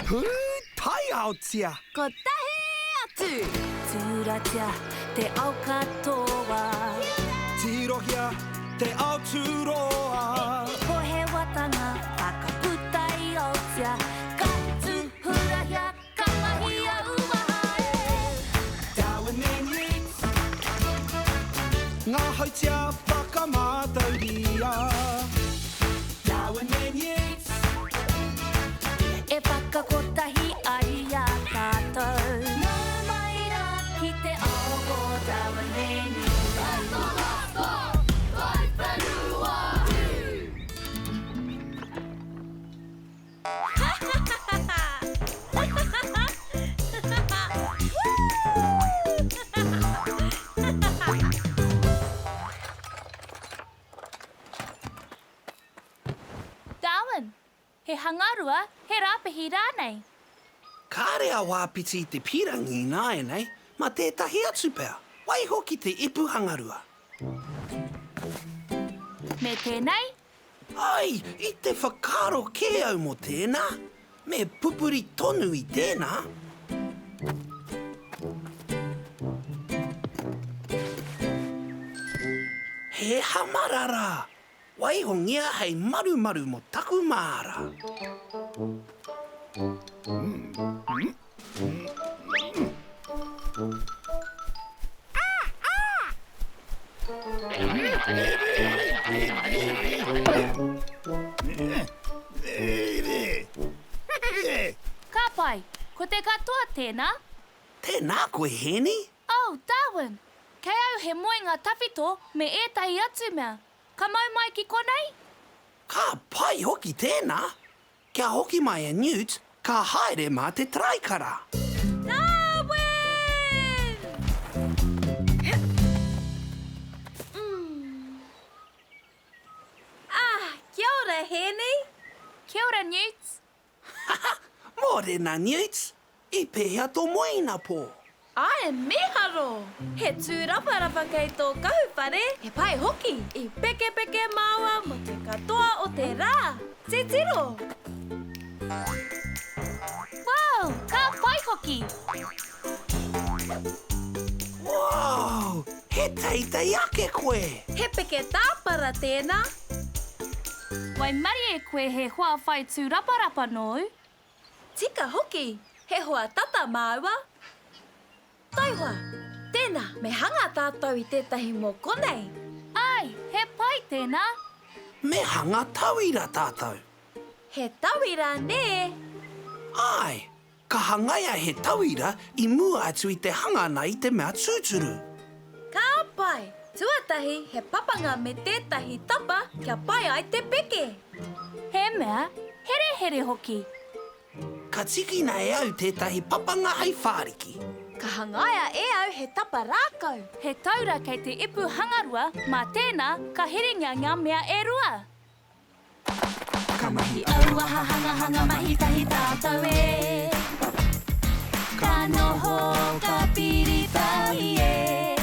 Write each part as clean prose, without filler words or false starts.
Pūtaiaotia! Kotahi atu! Tūratia te ao katoa. Tirohia te ao tūroa. Pohewatanga whakaputa i Aotea. Ka tūhurahia, ka mahia uaha e. Darwin and Yeats. Ngā hautia whakamātauria. Darwin and Yeats. E whakakotahi ai i a tātou. Nau mai rā ki te ao o Darwin and Yeats. Darwin, He hangarua, he rāpihi rānei? Kāre a Wāpiti i te pīrangi ināianei, mā tētahi atu pea. Waiho ki te ipu hangarua. Me tēnei? Ai, i te whakaaro kē au mō tēnā. Me pupuri tonu i tēnā. He hamarara! Waihongia hei marumaru mō taku māra. Ka pai, ko te katoa tēnā. Tēnā koe, Hēni. Oh, Darwin, kei au he moenga tawhito me ētahi atu mea. Ka mau mai ki konei? Ka pai hoki tēnā. Kia hoki mai a Newt, ka haere mā te taraikara. Darwin! Ah, kia ora, Hēni! Kia ora, Newt. Mōrena, Newt! I pēhea tō moe inapō? Āe, mīharo! He tūraparapa kei tō kahuwhare, he pai hoki! I pekepeke māua mō te katoa o te rā! Titiro! Wow, ka pai hoki! Wow! He teitei ake koe! He peke tāpara tēnā! Waimarie koe he hoa whai tūraparapa nōu. Tika hoki, he hoa tata māua. Taihoa, tēnā, me hanga tātou i tētahi mō konei. Āe, he pai tēnā. Me hanga tauira tātou. He tauira, nē? Āe, Ka hangaia he tauira i mua atu i te hangana i te mea tūturu. Ka pai! Tuatahi he papanga me tētahi tapa kia pai ai te peke. He mea herehere hoki. Ka tikina e au tētahi papanga hei whāriki. Ka hangaia e au he tapa rākau. He taura kei te ipu hangarua, mā tēnā ka herengia ngā mea e rua. Ka mahi auaha hangahanga mahi tahi tātou e Ka noho ka piri tahi e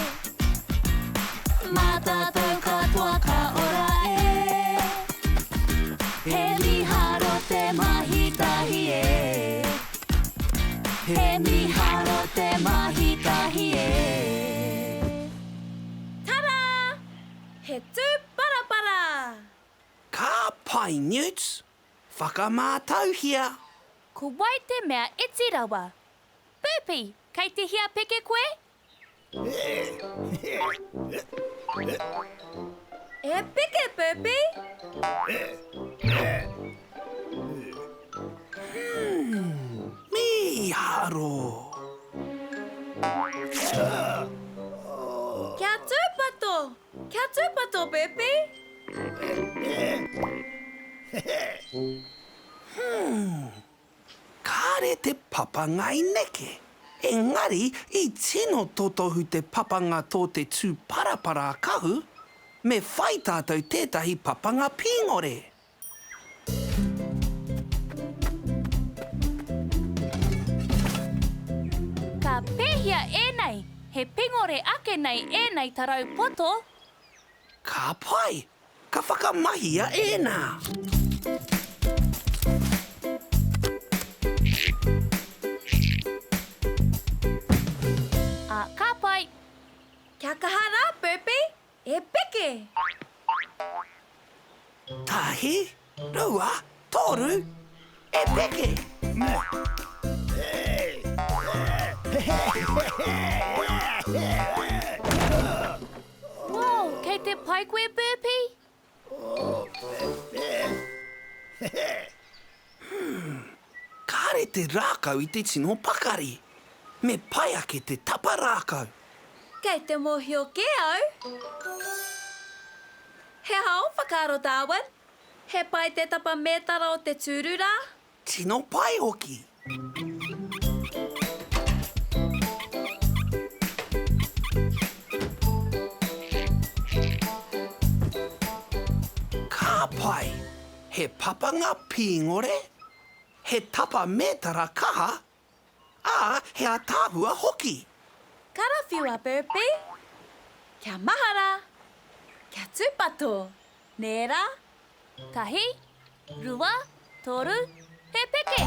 Mā tātou katoa ka ora e He miharo te mahi tahi e He miharo te mahi tahi e Tara! He tūparapara! Ka pai Newts, whakamātauhia! Ko wai te mea iti rawa? Burpee, kei te hia peke koe? E peke, Burpee! Hmm, mīharo! Kia tūpato! Kia tūpato, Burpee! Hmm, kāre te papanga i neke. Engari, i tino totohu te papanga tō te tūparapara a Kahu, me whai tātou tētahi papanga pīngore. Ka pēhea ēnei? He pingore ake nei ēnei tarau poto. Ka pai! Ka whakamahia ēnā. Rua, toru, e peke! Wow, kei te pai koe, Burpee? Kāre te rākau i te tino pakari. Me pai ake te tapa rākau. Kei te mōhio kē au. He aha ō whakaaro, Darwin? He pai te tapa mētara o te tūru rā? Tino pai hoki! Ka pai! He papanga pīngore, he tapa mētara kaha, ā, he ātaahua hoki! Karawhiua, Burpee! Kia mahara! Kia tūpato! Nē rā? Tahi, rua, toru, he peke!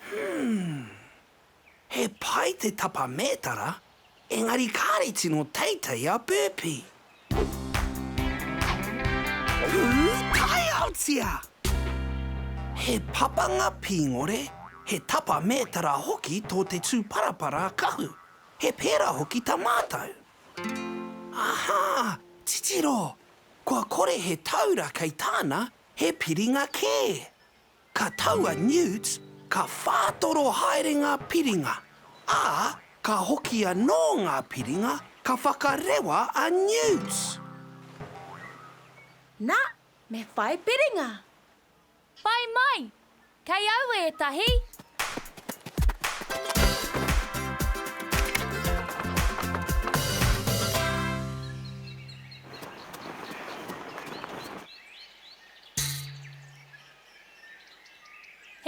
Hmm. He pai te tapa mētara, engari kāre tino teitei a Burpee. Pūtaiaotia! He papanga pīngore, he tapa mētara hoki tō te tūparapara kahu. He pērā hoki tā mātou. Aha! Titiro! Kua kore he taura kei tāna, he piringa kē! Ka tau a Newt, ka whātoro haere ngā piringa, ā, ka hoki anō ngā piringa, ka whakarewa a Newt! Nā, me whai piringa! Whai mai! Kei au ētahi!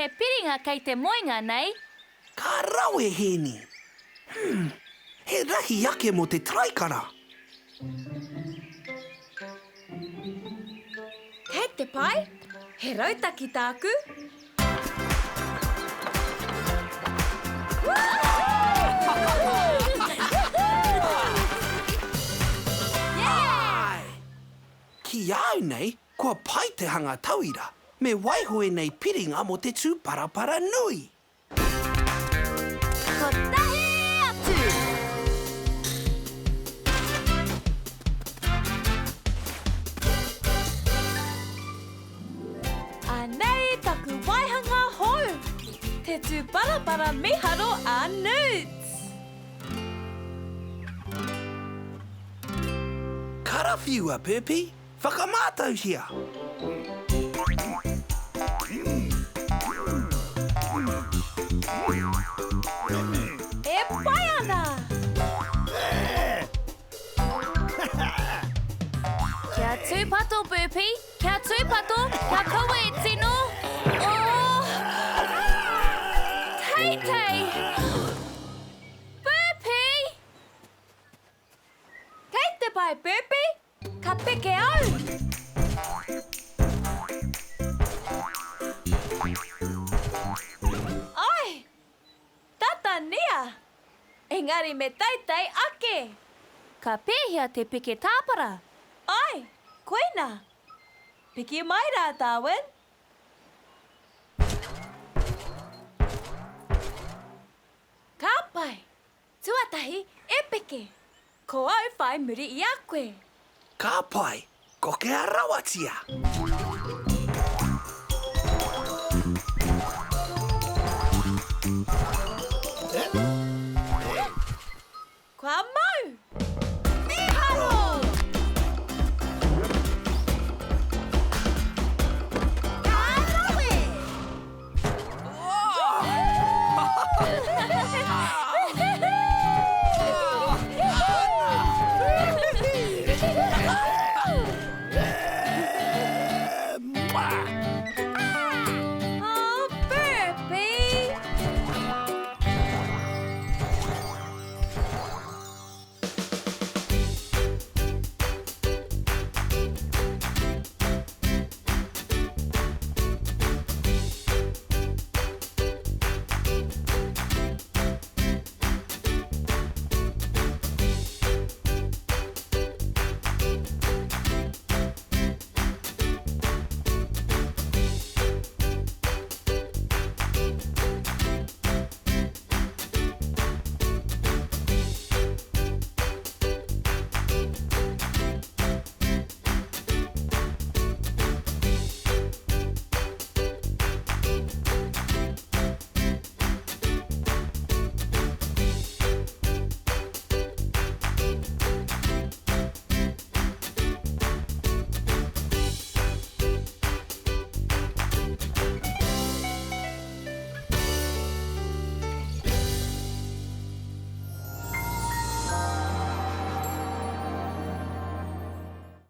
He piringa kei te moenga nei. Ka rawe, Hēni! Hmm, he rahi ake mō te taraikara. Kei te pai, he rautaki tāku. Āe! Ki a au nei, kua pai te hanga tauira, me waiho ēnei piringa mō te tūparapara nui. Kotahi atu! Anei taku waihanga hou! Te tūparapara miharo a Newts! Karawhiua, Burpee! Whakamātauhia! E pai ana! Kia tūpato, Burpee! Kia tūpato! Kia kaua e tino! Oh! Teitei! Burpee! Kei te pai, Burpee! Ka peke au! Ai! Tata nia! Engari me teitei ake! Ka pēhea te peke tāpara? Ai! Koina! Piki mai rā, Darwin! Ka pai! Tuatahi, e peke! Ko au whai muri i a koe. Ka pai, kokea rawatia! Kua mau!